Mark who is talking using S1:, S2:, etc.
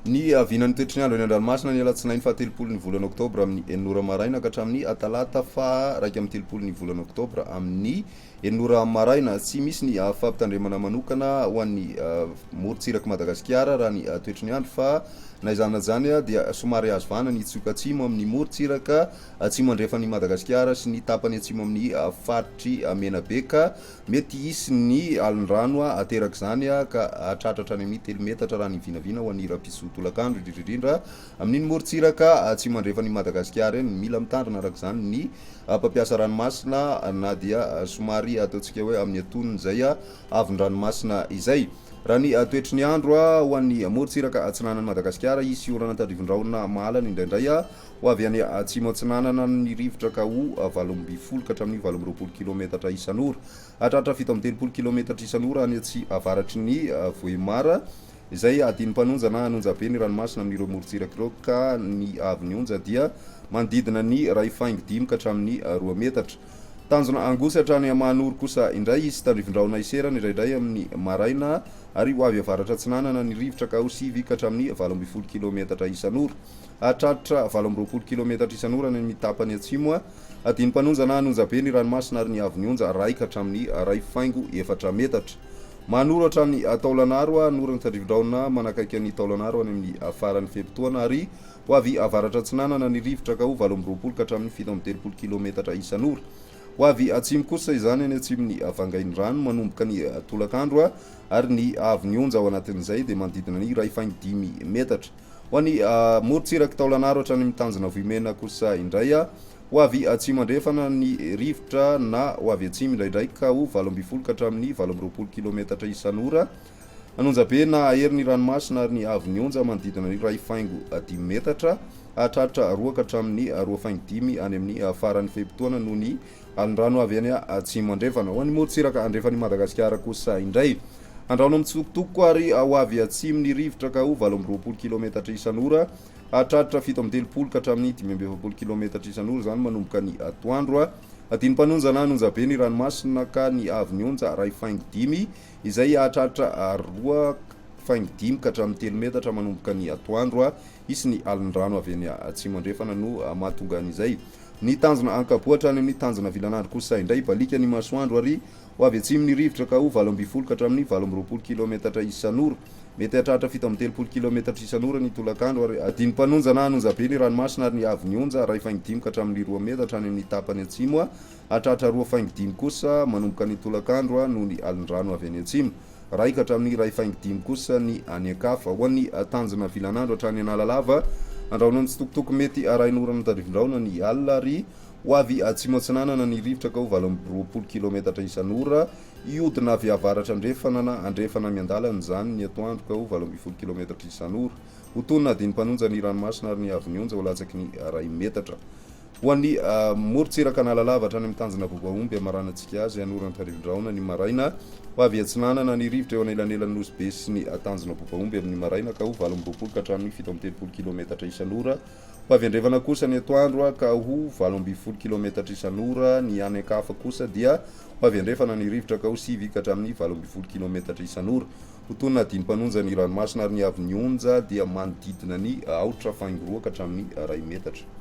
S1: Ny vinan'ny toetry ny andro eny an-dranomasina ny alatsinainy faha-30 ny volana oktobra amin'ny enina ora maraina ka hatramin'ny talata faha 31 ny volana oktobra amin'ny enina ora maraina. Tsy misy ny fampitandremana manokana ho an'ny morontsirak'i Madagasikara raha ny toetry ny andro fa na izany na izany dia somary azo vahana ny tsioka atsimo amin'ny morontsiraka atsimo andrefan'i Madagasikara sy ny tapany atsimo amin'ny faritr'i Menabe ka Mety hisy ny alin-drano aterak'izany ka hahatratra hatrany amin'ny telo metatra raha ny vinavina ho an'ny rahampitso tolakandro, indrindra indrindra amin'iny morontsiraka atsimo andrefan'i Madagasikara iny. Mila mitandrina araka izany ny mpampiasa ranomasina na dia somary ataontsika hoe amin'ny antonony izay haavon-dranomasina izay. Raha ny toetry ny andro ho an'ny morontsiraka atsinanan'i Madagasikara, hisy orana tandrivin-drahona mahalana indraindray Ho avy any atsimo atsinanana ny rivotra ka ho 18 ka hatramin'ny 28 kilometatra isan'ora. Hahatratra 37 kilometatra isan'ora any atsi avaratry ny Vohemar, izay adin'ny mpanonja na an'onjabe ny ranomasina amin'ireo morontsiraka ireo ka ny haavon'ny onja dia manodidina ny iray faingo dimy ka hatramin'ny roa metatra. Tanjona Angosy hatrany Mahanoro kosa indray hisy tandrifin-drahona hiserana indraindray amin'ny maraina ary ho avy avaratra atsinanana ny rivotra ka ho sivy ka hatramin'ny 18 kilometatra isan'ora. Hahatratra 28 kilometatra isan'ora any amin'ny tapany atsimo. Adin'ny mpanonja na an'onjabe ny ranomasina ary ny haavon'ny onja iray ka hatramin'ny iray faingo efatra metatra. Manoro hatrany Taolanaro, Anorana tandrivindrahona manakaiky an'i Taolanaro any amin'ny faran'ny fe-potoana ary ho avy avaratra atsinanana ny rivotra ka ho 28 ka hatramin'ny 37 kilometatra isan'ora. Ho avy atsimo kosa izany any atsimon'i Vangaindrano manomboka ny tolakandro ary ny haavon'ny onja ao anatin'izay dia manodidina ny iray faingo dimy metatra. Ho an'ny morontsirak'i Taolanaro hatrany amin'ny tanjona Vohimena kosa indray, ho avy atsimo andrefana ny rivotra na ho avy atsimo indraindray ka ho 18 ka hatramin'ny 28 kilometatra isan'ora. An'Onjabe na hahery ny ranomasina ary ny haavon'ny onja manodidina ny iray faingo dimy metatra, hahatratra roa ka hatramin'ny roa faingo dimy any amin'ny faran'ny fe-potoana noho ny Alondrano avy any atsimo andrefana. Ho an'ny morontsiraka andrefan'i Madagasikara kosa indray, andrano mitsitokotoko ary ho avy atsimo ny rivotra ka ho 28 kilometatra isan'ora, hahatratra 37 ka hatramin'ny 45 kilometatra isan'ora izany manomboka ny atoandro. Adin'ny mpanonja na an'onjabe ny ranomasina ka ny haavon'ny onja iray faingo dimy izay hahatratra roa faingo dimy ka hatramin'ny telo metatra manomboka ny atoandro. Hisy ny alondrano avy any atsimo andrefana no mahatonga an'izay. Ny tanjona Ankaboa hatrany amin'ny tanjona Vilanandro kosa indray hibaliaka ny masoandro ary ho avy atsimo ny rivotra ka ho 18 ka hatramin'ny 28 kilaometatra isan'ora. Mety hahatratra 37 kilaometatra isan'ora ny tolakandro ary adin'ny mpanonja na an'onjabe ny ranomasina ary ny haavon'ny onja iray faingo dimy ka hatramin'ny roa metatra any amin'ny tapany atsimo hahatratra roa faingo dimy kosa manomboka ny tolakandro noho ny alin-drano avy any atsimo. Iray ka hatramin'ny iray faingo dimy kosa ny any an-kafa. Ho an'ny tanjona vilanandro hatrany Analalava, andrahona mitsitokotoko mety arahin'orana tandrifindrahona ny alina ary ho avy atsimo atsinanana ny rivotra ka ho 28 kilometatra isan'ora. Hihodina avy avaratra andrefana na andrefana miandalana izany ny atoandro ka ho 18 kilometatra isan'ora. Ho tonina adin'ny mpanonja ny ranomasina ary ny haavon'ny onja ho latsaky ny iray metatra. Ho an'ny morontsiraka Analalava hatrany amin'ny tanjona Vovaomby hamaranantsika azy Anoran-tandrivindrahona ny maraina. Ho avy atsinanana ny rivotra eo anelanelan'ny Nosy Be sy ny tanjona Bobaomby amin'ny maraina ka ho 28 ka hatramin'ny 37 kilometatra isan'ora. Ho avy andrefana kosa ny atoandro ka ho 18 kilometatra isan'ora. Ny any an-kafa kosa dia ho avy andrefana ny rivotra ka ho 9 ka hatramin'ny 18 kilometatra isan'ora. Ho tonina adin'ny mpanonja ny ranomasina ary ny haavon'ny onja dia manodidina ny aotra faingo roa ka hatramin'ny iray metatra.